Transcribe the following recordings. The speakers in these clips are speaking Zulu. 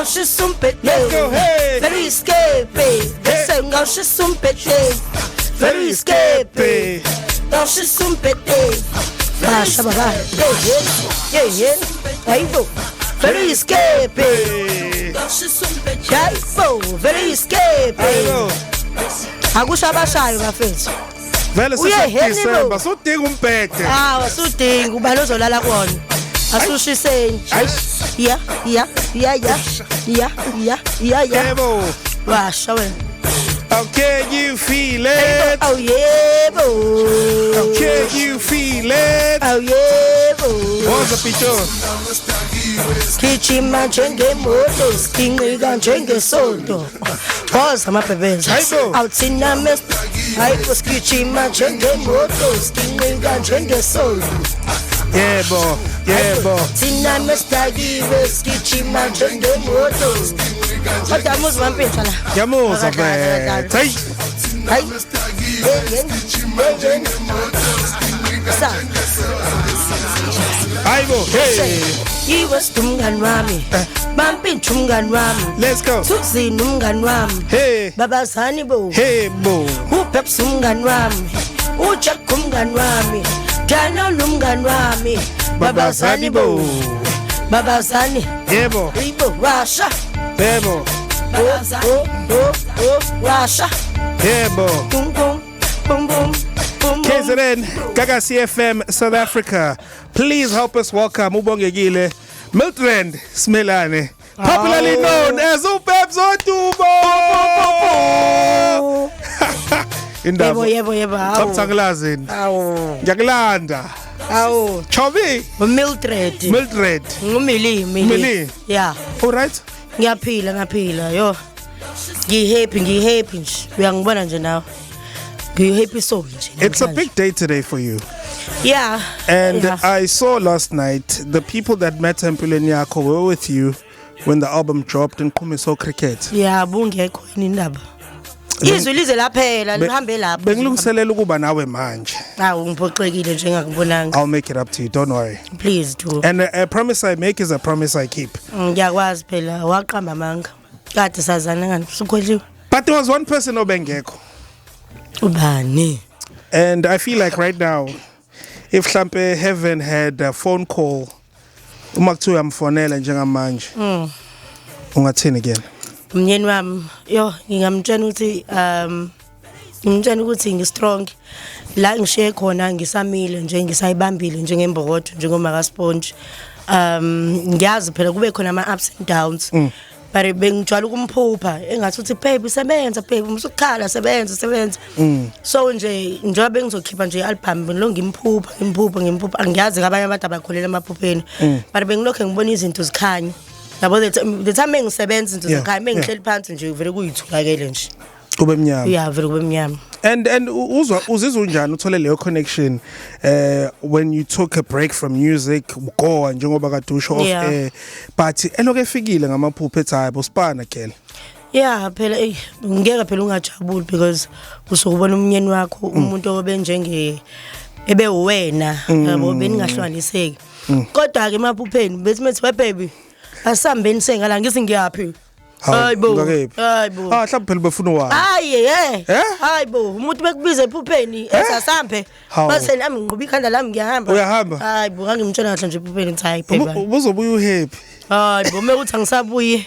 Ngawushisa umbhede. Let's go, hey. Very escape. Bese ngawushisa umbhede. Very escape. Ngawushisa umbhede. Basha baba. Hey hey hey. Hayibo. Very escape. Hey. Hayibo, very escape. Hayibo. Akusho abashayo bafethu. Vele Uye, sese December yebo. sudinga umbhede. Hawu, asudinga ubani ozolala kuwona. Asushiseni. Ya ya ya ya ya ya ya ya. Yebo. Washa wena. How can you feel it? Oh yebo. How can you feel it? Oh yebo. Woza Picho. Gijima njengemoto, siginqika njengesonto. Woza amabhebeza. Hayibo. Awuthina mes. Hayibo, sigijima njengemoto, siginqika njengesonto. Yebo, yebo. Thina mesidakiwe sigijima njengemoto. Kodwa muzwa mampintsha la. Ngiyamuzwa mfethu. Hey. Hayi. Hey, hey, hey, hey. Sa. Hayibo. Hey. Iwest umngani wami. Bampintsha umngani wami. Let's go. Thuzini umngani wami. Hey. Babazani bo. Hey bo. uPeps umngani wami. uJack umngani wami. Danon umngani wami. Babazani bo. Babazani. Yebo. Ibo washa. Yebo. Oh oh oh oh washa. Yebo. Boom boom boom boom boom. boom. KZN Gagasi FM South Africa. Please help us welcome uBongekile Mildred Simelane, popularly known as uPeps Odumo. Indaba. Yebo yebo yebo. Cha Hawu. mthangilazini. Hawu. Ngiyakulanda. Hawu. Chobi Mildred. Mildred. Ngumili mili. Mili. Yeah. All right. Ngiyaphila ngiyaphila yo. Ngihappy ngihappy nje. Uyangibona nje nawe. Ngihappy so nje. It's a namhlanje. big day today for you. Yeah. And yeah. I saw last night the people that met empilweni yakho were with you when the album dropped in Kumiso Cricket. Yeah, bungekho yini indaba. Izwi lize laphela lihambe lapho. Bengilungiselela ukuba nawe manje. Hawu, ngiphoxekile nje ngakubonanga. I'll make it up to you, don't worry. Please do. And a promise I make is a promise I keep. Ngiyakwazi phela waqamba amanga. Kade sazana ngani usukhohliwe. But there was one person obengekho. Ubani? And I feel like right now if mhlambe heaven had a phone call uma kuthiwa uyamfonela njengamanje. Ungathini again? Umnyeni wami yo ngingamtshela ukuthi ngimtshela ukuthi ngistrong la ngishiye khona, ngisamile nje, ngisayibambile njengembokodo, njengoma ka sponge. Ngiyazi phela kube khona ama ups and downs, but bengijwayele ukumphupha engathi uthi, "Baby, sebenza, baby, musukhala, sebenza, sebenza." So nje njengoba bengizokhipha nje i-album, lo ngimphupha, ngimphupha, ngimphupha. Angiyazi abanye abantu abakholela emaphupheni, but bengilokho ngibona izinto zikhanya yabo. The time engisebenza izinto zikhanya, mengihleli phansi nje vele kuyithulakele nje. Kube mnyama. Yeah, vele kube mnyama. And uzwa uzizwa unjani uthole leyo connection when you took a break from music, goa njengoba kade usho off air, but elokhu efikile ngamaphupho ethi, "Hayi bo, sipana girl"? Yeah, phela ey ngeke phela ungajabuli because usukubona umnyeni wakho, umuntu obe njenge ebe wena yabo, beningahlukaniseki. Kodwa ke emaphupheni bethi methi, "We baby, asambeni sengala." Ngithi, "Ngiyaphi?" Hayibo. Ngakephi? Hayibo. Ah, mhlawumbe phela befuna wani. Hayi eh. Eh? Hayibo, umuntu bekubiza ephupheni esasambe. Hawu. Base nami ngiqhuba ikhanda lami ngiyahamba. Uyahamba? Hayibo, ngangimtshela kahle nje ephupheni ngithi, "Hayi baby." Ubuzobuya uhappy. Hayibo, uma uthi angisabuyi.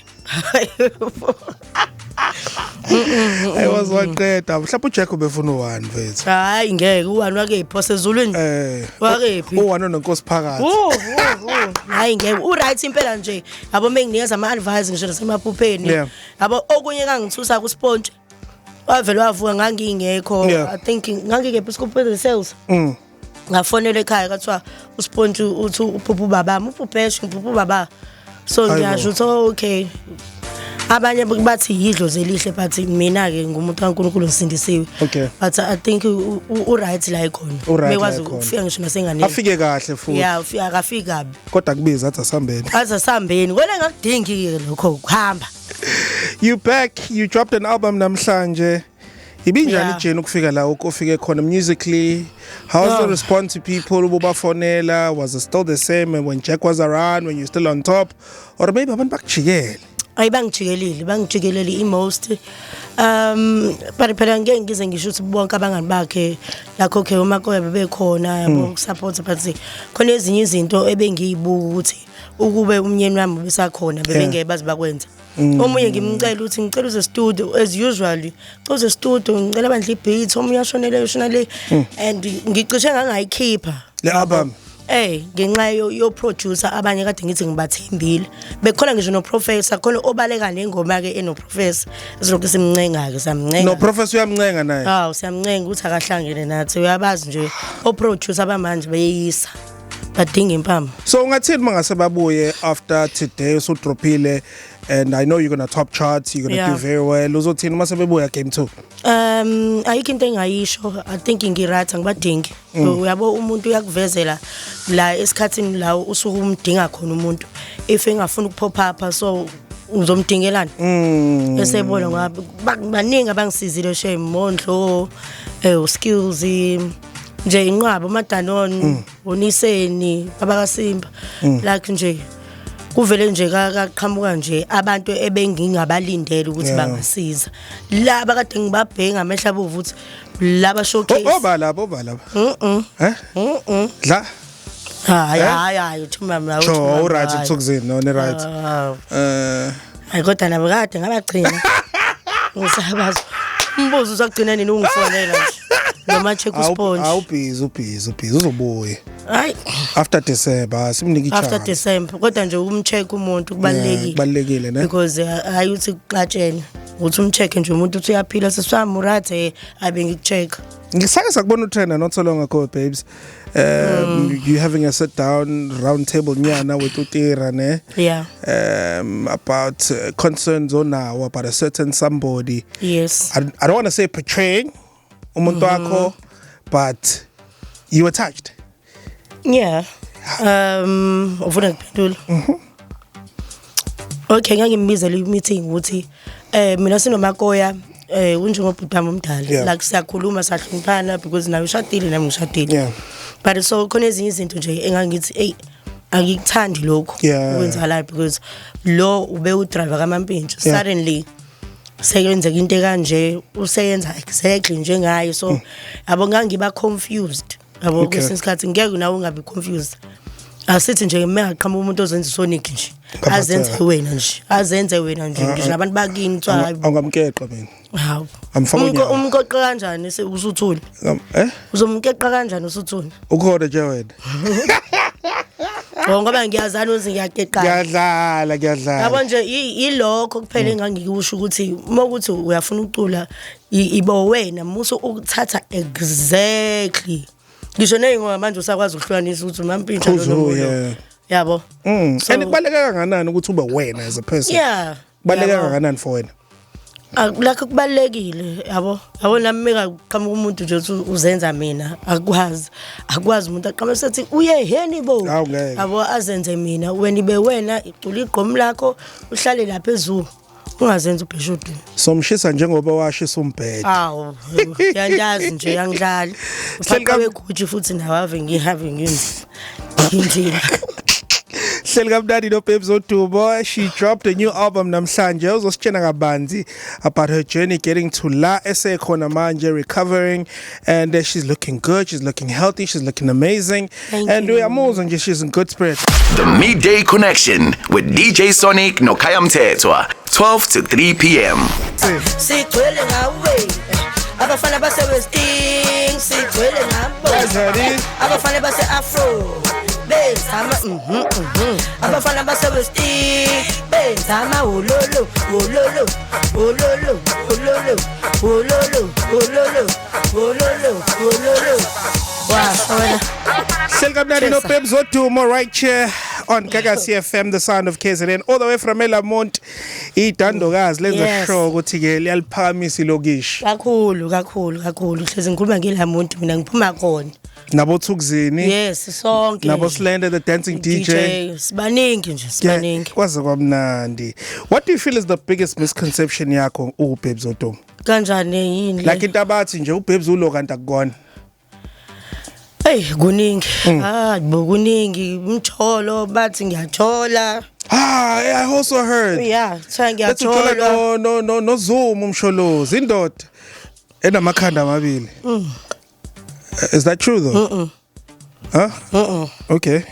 I was waqeda. Mhlawumbe uJack ubefuna uwani mfethu. Hayi ngeke, uwani wakephi wasezulwini? Wakephi? Uwani onenkosi phakathi. Oh, oh, oh. Hayi ngeke, u right impela nje. Yabo menginikeza ama advice ngisho nasemaphupheni. Yabo okunye kangithusa ku sponge. Wavele wavuka ngangingekho. I think ngangikephi episcopal sales. Ngafonela ekhaya kathiwa usponge uthi uphupha ubaba, uphuphesh ngiphupha ubaba. So Hayibo. ngiyasho ukuthi, "Oh, okay." Abanye bathi yidlozi elihle, but mina ke ngumuntu kaNkulunkulu, ngisindisiwe. But I think u right la ikhona. U-right la Bekwazi ekhona. ukufika ngisho nasenganeni. Afike kahle futhi. Yeah, ufika akafiki kabi. Kodwa kubiza athi asambeni. Aze sambeni. Kona ngakudingi ke lokho ukuhamba. You back, you dropped an album namhlanje. Ibinjani ijeni ukufika la ukufike khona musically? How's the response to people ububafonela? Was it still the same when Jack was around, when you're still on top? Or maybe abantu bakujikele? Ayi, bangijikelile, bangijikelele i-most, but phela ngeke ngize ngisho ukuthi bonke abangani bakhe lakho, okay, uMakoya bebekhona, yabo, ukusupport, but khona ezinye izinto ebengiyibuka ukuthi ukube umnyeni wami besakhona bebengeke baze bakwenza. Omunye ngimcela ukuthi ngicela uze studio, as usually, uze studio, ngicela bandla i-beat, omunye ashonele, ushonele, and ngicishe ngangayikhipha Le album. Ngenxa yo producer abanye kade ngithi ngibathembile, bekhona ngisho no professor khona obaleka nengoma ke eno professor, sizokhu simncenga ke, samncenga. No professor uyamncenga naye? Hawu, siyamncenga ukuthi akahlangene nathi. Uyabazi nje o producer abamanje beyisa, badinga impama. So ungathini mangase babuye after today usudrophile, and I know you're going to top charts, you're going to do very well. Uzothini mase bebuya game 2? Ayikho into engayisho. I think ngiright, angibadingi. Uyabo, umuntu uyakuvezela la esikhathini la usuke umdinga khona umuntu, if engafuni ukupop up, so uzomdingelana esebona ngoba baningi abangisizile, shame, Mondlo, skills nje, inqwaba, uMadanon, oniseni abakaSimba, like nje kuvele nje kaqhamuka nje abantu ebengingabalindele ukuthi bangasiza, laba kade ngibabheka ngamehla abovu ukuthi laba showcase. Oba labo, oba labo. Eh? Dla. Hayi. Eh? Hayi, hayi, uthuma mina. Cho, uright uthukuzini, no, ni right. Hayi, kodwa nabo kade ngabagcina ngisabazi umbuzo usagcina nini ungifonela nje noma check usponge. Awubhizi, ubhizi, ubhizi, uzobuya. Hayi. After December simnike After i-chance. December, kodwa nje umcheck umuntu kubalulekile. Kubalulekile, ne? Because hayi uthi kuxatshene uthi umcheck nje umuntu uthi uyaphila, seswami, uright, abe ngikucheck. Ngisake sakubona utrenda not so long ago, babes. You having a sit down round table nyana with uTira, ne? Yeah. About concerns onawo about a certain somebody. Yes. I don't want to say portraying umuntu wakho, but you were touched. Yeah. Ufuna ngiphendule? Okay, ngangimbizela i-meeting ukuthi mina sinoMakoya, unjengobhuti wami omdala. Like siyakhuluma, siyahloniphana because naye ushadile, nami ngishadile. But so khona ezinye izinto nje engangithi, hey, angikuthandi lokho okwenzakalayo because lo ube udriver kaMampintsha. Suddenly sekenzeka into ekanje, useyenza exactly njengaye, so yabo, ngangiba confused, yabo. Kwesinye isikhathi ngeke nawe ungabi confused. Asithi nje mengaqhamuka umuntu ozenza uSonic nje, Ngaphatheka. azenze wena nje, azenze wena nje, ngisho nabantu bakini kuthiwa hayi. Angamkeqa mina. Hawu. Amfaka unyawo. Umkoqa kanjani usuthule? Eh? Uzomkeqa kanjani usuthule? Ukhona nje wena. Oh, ngoba ngiyazana ukuthi ngiyakeqana. Ngiyadlala, ngiyadlala. Yabo nje, yilokho kuphela engangikusho ukuthi uma ukuthi uyafuna ukucula, ibo wena, musu ukuthatha exactly. Ngisho nezingoma manje usakwazi ukuhlukanisa ukuthi uMampintsha lo Who's who, nomuntu. Yeah. Yabo. And kubaluleke kangakanani ukuthi ube wena as a person? Yeah. Kubaluleke Yabo. kangakanani for wena? Ah, lakho kubalulekile, yabo. Yabo, nami mekaqhamuka umuntu nje uthi uzenza mina, akwazi. Akwazi umuntu aqhamuka sethi uye heni bo. Hawu, ngeke. Yabo, azenze mina, wena ibe wena, icula igqomu lakho, uhlale lapha ezulu. Ungazenza ubheshudu. Somshisa njengoba washisa umbhede. Awu, yandazi nje, yangidlali. Hleli Uphaqa weGucci futhi nawe ave ngihave nginzima. Nginzima. Hleli kamnandi no Babes Wodumo. She dropped a new album namhlanje. Uzositshena kabanzi about her journey getting to la esekhona manje, recovering, and she's looking good, she's looking healthy, she's looking amazing. Thank And you. Uyamuzwa nje, she's in good spirits. The Midday Connection with DJ Sonic noKhaya Mthethwa, 12 to 3 p.m. Sigcwele ngawe. Abafana base Westing, sigcwele ngabo. Kanjani? Abafana base Afro. Benzama Abafana base Westing, benzama wololo, wololo, wololo, wololo, wololo, wololo, wololo, wololo. Washo wena. Hleli kamnandi no Chesa. Babes Wodumo right here on Gagasi FM, the sound of KZN, all the way from Elamont. Idandokazi lenza sure ukuthi ke liyaliphakamisa ilokishi. Kakhulu, kakhulu, kakhulu. Hlezi ngikhuluma ngelamuntu, mina ngiphuma khona. Nabo Thukzini. Yes, sonke. Nabo Slender the dancing DJ. Sibaningi nje, sibaningi. Kwaze kwamnandi. What do you feel is the biggest misconception yakho uBabes Wodumo? Kanjani, yini le? Like into abathi nje uBabes ulo kanti akukona. Hey, kuningi. Ah, bo, kuningi. Umtholo, bathi ngiyathola. Ah, I also heard. Yeah, kuthiwa Bethi uthola ngiyatholwa. no Zoom umsholozi indoda enamakhanda amabili. Is that true though? Huh? Okay.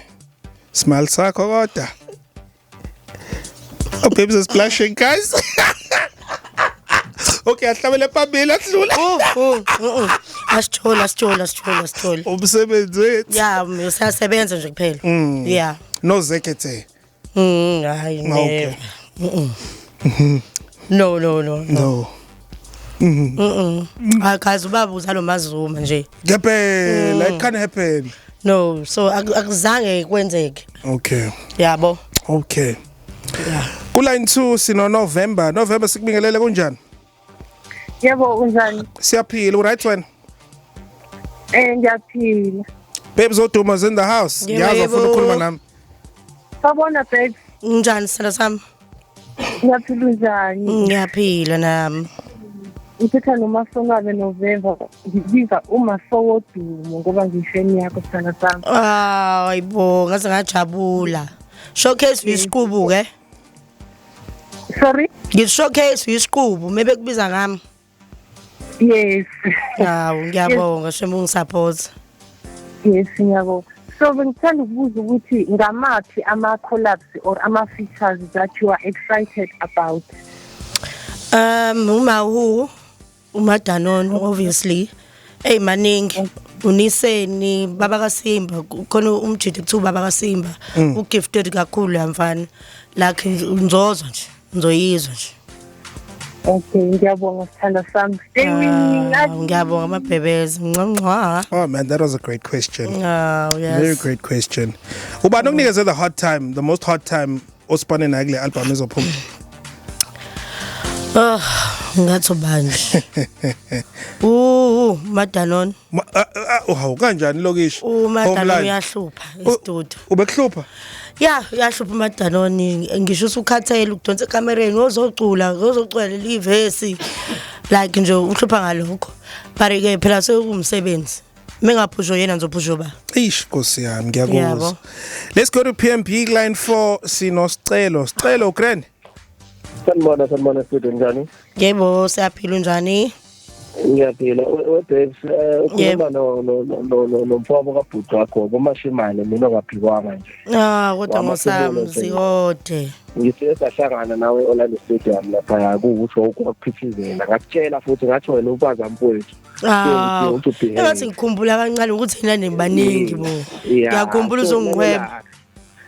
Smile sakho kodwa. Oh, babes is splashing, guys. Okay, ahlabele phambili ahlula. Asithola, asithola, asithola, asithola. Umsebenzi wethu. Yeah, usasebenza nje kuphela. Yeah. No zekete. Hayi Okay. never. No, no, no, no. No. Hayi guys, ubaba uzalo maZuma nje. Ngempela, it can happen. No, so akuzange kwenzeke. Okay. Yabo. Okay. Yeah. Ku line 2 sino November. November, sikubingelele, kunjani? Yebo, unjani? Siyaphila, right wena? Ngiyaphila. Babes Oduma's in the house. Yebo, Ngiyazi ufuna yebo. ukukhuluma nami. Sawubona, babes. Njani, sala sami? Ngiyaphila, unjani? Ngiyaphila nami. Ngithetha noMasonwabe November. Ngibiza uMasowodumo ngoba ngiyifeni yakho, sithanda sami. Ah, ayibo, ngaze ngajabula. Showcase uyisiqubu ke? Sorry? Ngithi showcase uyisiqubu, maybe kubiza ngami. Yes. Hawu, ngiyabonga shemu ungisupport. Yes, ngiyabonga. So bengithanda ukubuza ukuthi ngamaphi ama-collabs or ama-features that you are excited about? Uma uMadanon obviously. Hey, maningi. Uniseni baba kaSimba, khona umjidi kuthiwa baba kaSimba, ugifted kakhulu yamfana. Like nzozwa nje, nzoyizwa nje. Okay, ngiyabonga, sithanda sami. Stay winning. Ah, ngiyabonga amabhebezi. Ncwa. Oh man, that was a great question. Oh, yes. Very great question. Ubani okunikeze the hard time, the most hard time osipane naye kule album ezophuma? Ah, ngathi ubanje. Madanon. Hawu, kanjani lokishi? UMadanon Homeland. uyahlupha e-studio. Ubekuhlupha? Ya, uyahlupha uMadanon, ngisho usukhathele ukudonsa ekamereni ozocula, ozocula leli verse. Like nje uhlupha ngalokho. But ke phela sekuwumsebenzi. Mengaphusho yena ngizophusho ba. Ish, Nkosi yami, ngiyakuzwa. Yabo. Let's go to PMP line 4, sino Sicelo. Sicelo, grand. Sanibona, sanibona studio, njani? Yebo, siyaphila, unjani? Ngiyaphila. We babes, ukhuluma no no no no nomfowabo kabhuti wakho komashimane, mina ongaphikwanga nje. Ah, kodwa Wamahlubule ngosami nje. Zikode. Ngithe sahlangana nawe Orlando Stadium lapha, kuwukuthi wawukwaphithizela, ngakutshela futhi ngathi wena ukwazi mfowethu. Ah, Uthi ubheke. engathi ngikhumbula kancane ukuthi yena nibaningi bo. Ngiyakhumbula uzongiqhweba.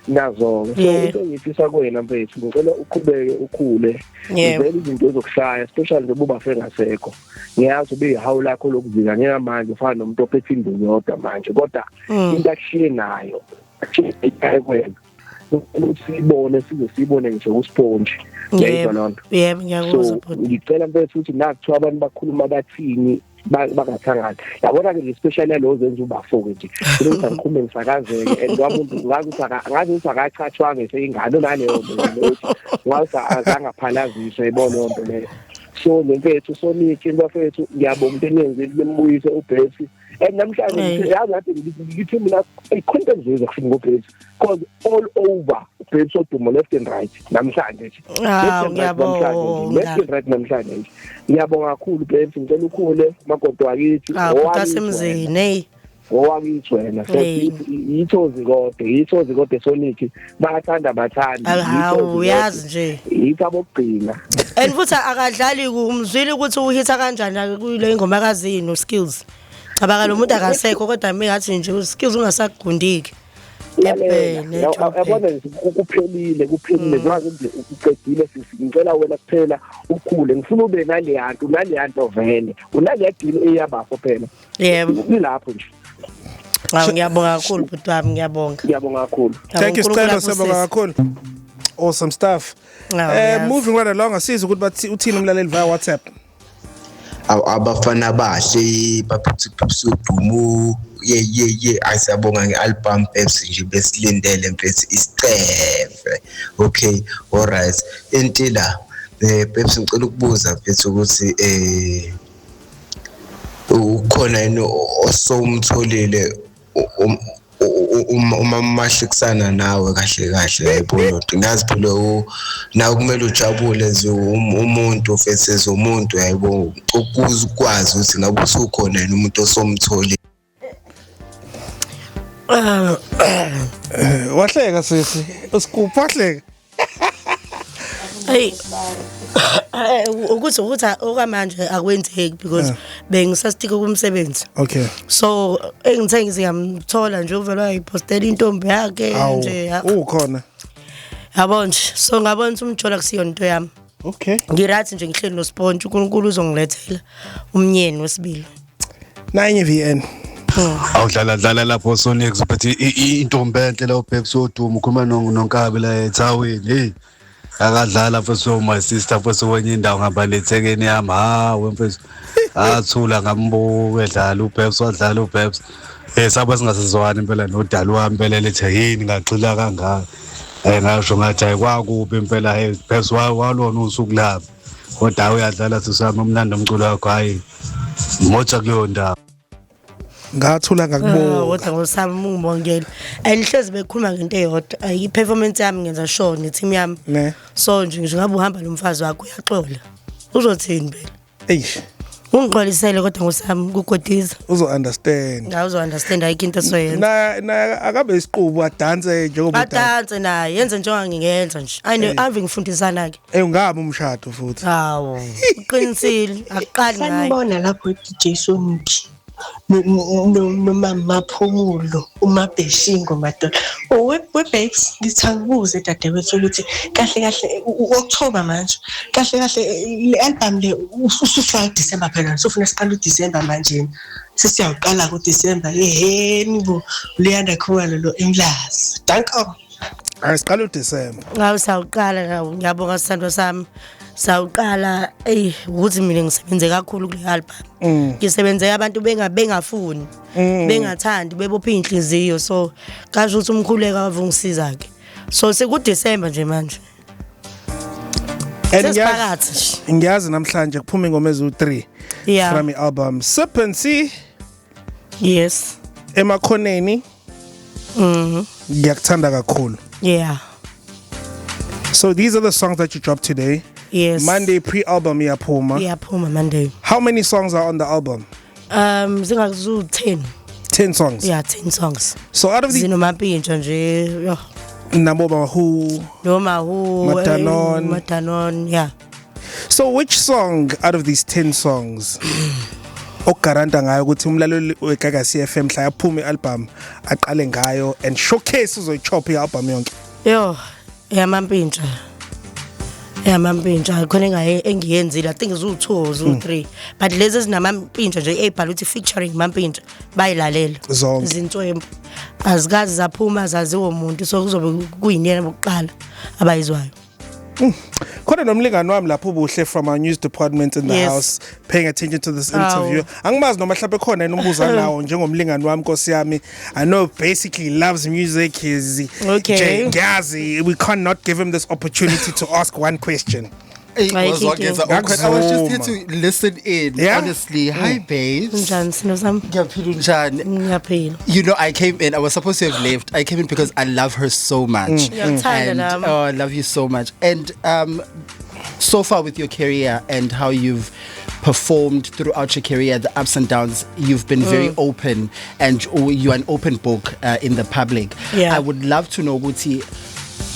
Nazo-ke so into engiyifisa kuwena mfethu, ngicela uqhubeke ukhule. Vele izinto ezokushaya, especially njengoba uba engasekho, ngiyazi ube ihawu lakho lokuvika njengamanje ufana nomuntu ophethe induku yodwa manje, kodwa into akushiye nayo, akushiye ekhaya kuwena, ukuthi siyibone, size siyibone ngisho kusponge. Uyayizwa loo nto? Yebo, ngiyakuzwa So bhuti. ngicela mfethu ukuthi nakuthiwa abantu bakhuluma bathini, bangathangani, yabona-ke nje, especially yalo zenza ubafo-ke nje ukuthi angiqhume ngisakazeke, and wamuntu ngazi ukuthi akachatshwanga eseyingane unaleyo nto leyo, ukuthi ngazi azange aphalaziswe, yayibona leyo nto leyo. So nemfethu Sonic, bafethu, ngiyabonga into eniyenzile nimbuyise uBetty, and namhlanje Hey. yazi ngathi ngithi mina i-content ziza kufika ngoBetty, because all over uBetty odumo left and right namhlanje nje. Ah, Left and right namhlanje nje. Left ngiyabonga. and right namhlanje nje. Ngiyabonga kakhulu, Babes, ngicela ukhule, makoti wakithi. Ah, bhuti Owakithi wasemzini, hey. wena, owakithi wena. So Hey. yithozi kodwa, yithozi kodwa Sonic, bayathanda, bathanda. Hawu, uyazi nje. Yithi abokugcina. And futhi akadlali, kumzwile ukuthi uhitha kanjani kule ingoma kazino skills. Cabanga lo muntu akasekho kodwa mengathi nje skills ungasagundiki. Lalela, Ebhe, ne-job. yabona nje, kuphelile, kuphelile, kwazi nje uqedile sisi. Ngicela wena kuphela ukhule, ngifuna ube naleyanto, unaleyanto vele, unaleya deal eyabafo phela. Yebo. Kulapho nje. Hawu, ngiyabonga kakhulu bhuti wami, ngiyabonga. Ngiyabonga kakhulu. Thank you, uNkulunkulu Sicelo, siyabonga akubusise. kakhulu. Awesome stuff. Oh, yes. Moving right along, asiza ukuthi bathi uthini umlaleli via WhatsApp. Abafana bahle baphethe Pepsi udumo, ye ayisabonga nge-album Pepsi nje, besilindele mfethu isicefe. Okay, alright, intila Pepsi, ngicela ukubuza mfethu ukuthi ukhona yini osowumtholile Uma mahlekisana nawe kahle kahle, yayibona, ngazi phela nawe kumele ujabule nje umuntu feses umuntu, yayibo, ukuze ukwazi ukuthi ngabe usukhona yini umuntu osomtholi. Wahleka sisi, uScoop wahleka. Hey, ukuthi okwamanje akwenzeki because bengisastika kumsebenzi. So engithe ngiziyamthola nje, uvela wayipostela intombi yakhe nje. Ukhona. Yabo nje, so ngabona ukuthi umjola kusiyona into yami. Ngirathi nje ngihleli noSponge, uNkulunkulu uzongilethela umnyeni wesibili. Nanye VN. Awudlala dlala lapho Sonic, uphethe intombi enhle la, uBabes Wodumo, ukhuluma noNkabi la eThawini. Hey, akadlala mfethu, my sister mfethu, kwenye indawo ngihamba nethekeni yami. Hawe mfethu, athula ngambuka edlala uBabes, wadlala uBabes. Sabe singasizwani impela nodali wami impela, lethe yini ngagxila kangaka. Ngasho ngathi hayi, kwakubi impela. Hey Babes, walona usuku lapho, kodwa uyadlala sisami, umnandi umculo wakho, hayi moja kuleyo ndawo. Ngathula ngakubona. Kodwa ngosami ungibongele and hlezi bekhuluma ngento eyodwa, i-performance yami ngenza sure ne-team yami. Ne. So nje ngisho ngabe uhamba nomfazi wakho, uyaxola, uzothini phela? Eish. Ungixolisele kodwa ngosami kugodiza. Uzo understand. Ngawe uzo understand, ayikho into esoyenza. Na akabe isiqubu adanse njengoba udansa. Adanse naye, yenze njengoba ngingenza nje. Ayine ave ngifundisana ke. Eh, ungabe umshado futhi. Hawo, uqinisile, akuqali ngaye. Sanibona lapho DJ Sonic nomama Maphumulo, uMabheshingo madoda. Oh we babes, ngithanda ukubuza dadewethu ukuthi kahle kahle October manje, kahle kahle le album le ususwa December phela, sofuna siqala uDecember manje, sesiyawuqala kuDecember? Eheni bo, Luyanda Khumalo lo eMlazi, danko. Asiqala uDecember. Ngawe sawuqala, ngiyabonga sithandwa sami. Sawuqala, ey, ukuthi mina ngisebenze kakhulu kule album. Ngisebenze abantu bengafuni, bengathandi, bebopha inhliziyo, so kasho ukuthi umkhuleko avungisiza ke. So seku December nje manje. And Sesiphakathi nje. Ngiyazi namhlanje kuphuma ingoma ezu3 from i-album Sip and See. Yes. Emakhoneni. Ngiyakuthanda kakhulu. So these are the songs that you dropped today. Yes. Monday pre-album iyaphuma. Iyaphuma Monday. How many songs are on the album? Zingazu 10. 10 songs. Yeah, 10 songs. So out of the Zinomampintsha nje, yo. Nabo who Noma who Madanon. Madanon, yeah. So which song out of these 10 songs ogaranta ngayo ukuthi umlaleli weGagasi FM mhla yaphuma ialbum aqale ngayo and showcase uzoyichopha ialbum yonke? Yo, yamampintsha. Yamampintsha khona engaye engiyenzile, I think izu2 or zu3, but lezi ezinamampintsha nje ezibhala ukuthi featuring mampintsha, bayilalela. Zonke. Izinswempu azikazi zaphuma, zaziwo umuntu, so kuzobe kuyinina bokuqala abayizwayo. Khona nomlingani wami lapho ubuhle from our news department in the house paying attention to this interview. Angimazi noma mhlawumbe khona yena umbuzo nawo njengomlingani wami, Nkosi yami. I know basically he loves music. He's ngiyazi we cannot give him this opportunity to ask one question. Hey, Ayikho was inkinga. awkward. I was just here to listen in, honestly. Hi, babes. Njani sino sami? Ngiyaphila, unjani? Ngiyaphila. I came in. I was supposed to have left. I came in because I love her so much. Ngiyakuthanda And, nami. oh, I love you so much. And so far with your career and how you've performed throughout your career, the ups and downs, you've been very open and you're an open book in the public. I would love to know, ukuthi,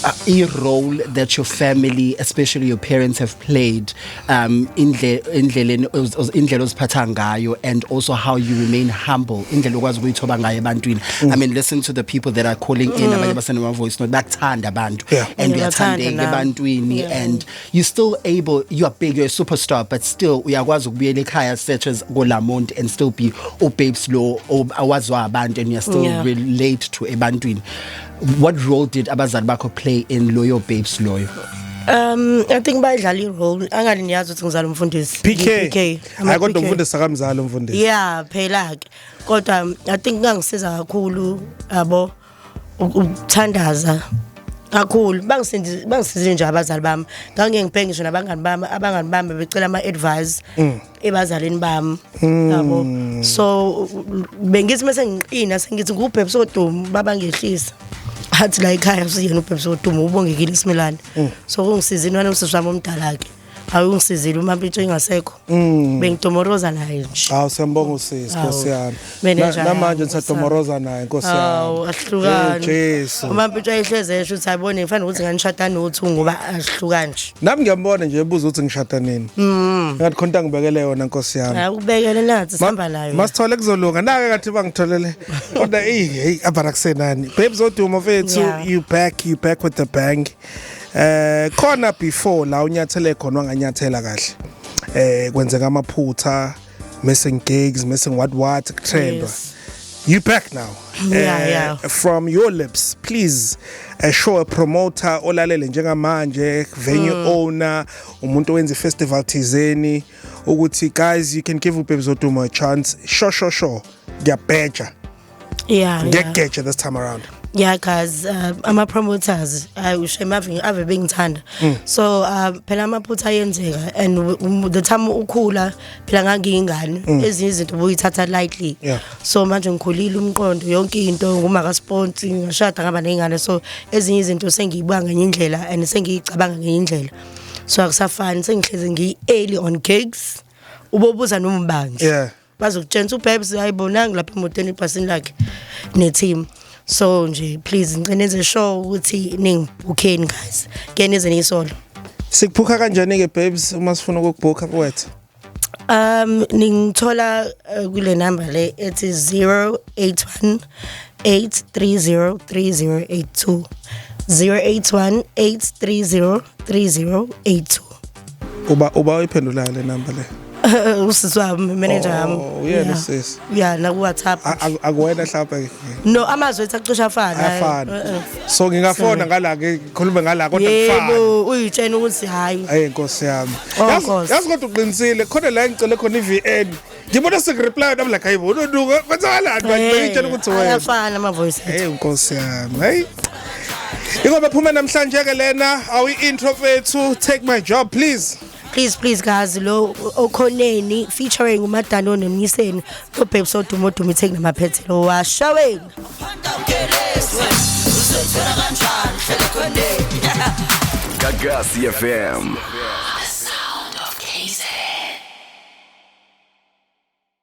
a role that your family, especially your parents, have played indleleni indlela oziphatha ngayo and also how you remain humble, indlela okwazi ukuyithoba ngayo ebantwini. I mean, listen to the people that are calling in, abanye basenama voice note, bakuthanda abantu and Ngiyabathanda uyathandeka nami. ebantwini and you still able, you are big, you're a superstar, but still uyakwazi ukubuyela ekhaya such as koLamont and still be uBabes lo awaziwa abantu and you are still relate to ebantwini. What role did abazali bakho play in loyo Babes loyo? I think bayidlala i-role. Angali niyazi ukuthi ngizala umfundisi. PK. PK. Hayi, kodwa umfundisi akamzali umfundisi. Yeah, phela ke. Kodwa I think ngangisiza kakhulu yabo ukuthandaza. Kakhulu bangisizile nje abazali bami. Ngangeke ngibheke ngisho nabangani bami, abangani bami becela ama advice ebazalini bami, yabo. So bengithi mase ngiqina sengithi nguBabes Wodumo, baba ngehlisa athi la ekhaya usiyena uBabes Wodumo, uBongekile Simelane. So kungisizile wena usisi wami omdala ke, awungisizile uma mpitsho ingasekho, bengidomoroza naye nje. Hawu, siyambonga usisi, nkosi yami. Manager Namanje yami, nisadomoroza naye, nkosi Hawu, yami. ahlukani. Eh, Jesu. Uma mpitsho ayihleze esho ukuthi ayibone ngifana ukuthi nganishada no-two ngoba ahlukani nje. Nami ngiyambona nje ebuza ukuthi ngishada nini. Ngathi khona into angibekele yona, nkosi yami. Hayi, ukubekele nathi sihamba nayo. Masithole kuzolunga nake ngathi bangitholele kodwa eyi, hey, abarakusenani Babes Wodumo mfethu. You back with the bang. Khona before la unyathele khona wanganyathela kahle, kwenzeka amaphutha, missing gigs, missing what what, kutrendwa. You back now. Yeah. From your lips, please, show a promoter olalele njengamanje, venue owner, umuntu owenza festival thizeni, ukuthi guys, you can give uBabes Wodumo a chance. Sure sure sure, ngiyabheja. Ngiyageja this time around. Yeah guys, ama promoters ayushe ave ave bengithanda. So phela amaphutha ayenzeka and the time ukhula phela ngangiyingane, ezinye izinto buyithatha lightly. So manje ngikhulile umqondo, yonke into nguma ka sponsor, ngashada, ngaba nezingane, so ezinye izinto sengiyibuka ngenye indlela and sengiyicabanga ngenye indlela, so akusafani. Sengihlezi ngiyi early on gigs, ubobuza noma ubani, bazokutshela uBabes ayibonanga lapha emotweni ibhasini lakhe ne-team. So nje please ngicela nenze sure ukuthi ningibhukheni guys, ke nize niyisolo. Sikubhukha kanjani ke Babes, uma sifuna ukukubhukha kuwethu? Ningithola kule number le ethi 081 830 3082, 081 830 3082. Uba uyiphendulayo le number le? Usisi wami, manager wami. Oh, uyena usisi. Yeah, na ku WhatsApp. Akuwena mhlawumbe? No, amazwi ethu acishe afana. Ayafana. So ngingafona ngala ke, ngikhulume ngala, kodwa kufana. Yebo, uyitshena ukuthi hayi. Hey, nkosi yami. Oh, Yazi Nkosi. yazi kodwa uqinisile, khona la ngicele khona i-VN. Ngibona sekureply nami like, hayibo, unonuka kwenzakalani manje, bengitshela ukuthi wena. Ayafana ama voice ethu. Hey, nkosi yami. Hey. Ingoba phuma namhlanje ke lena awi intro fethu, "Take My Job", please. Please please guys, lo okhoneni featuring uMadano noMnyiseni no Babes Wodumo, Odumo itheki namaphethelo washaweni. Gagasi FM.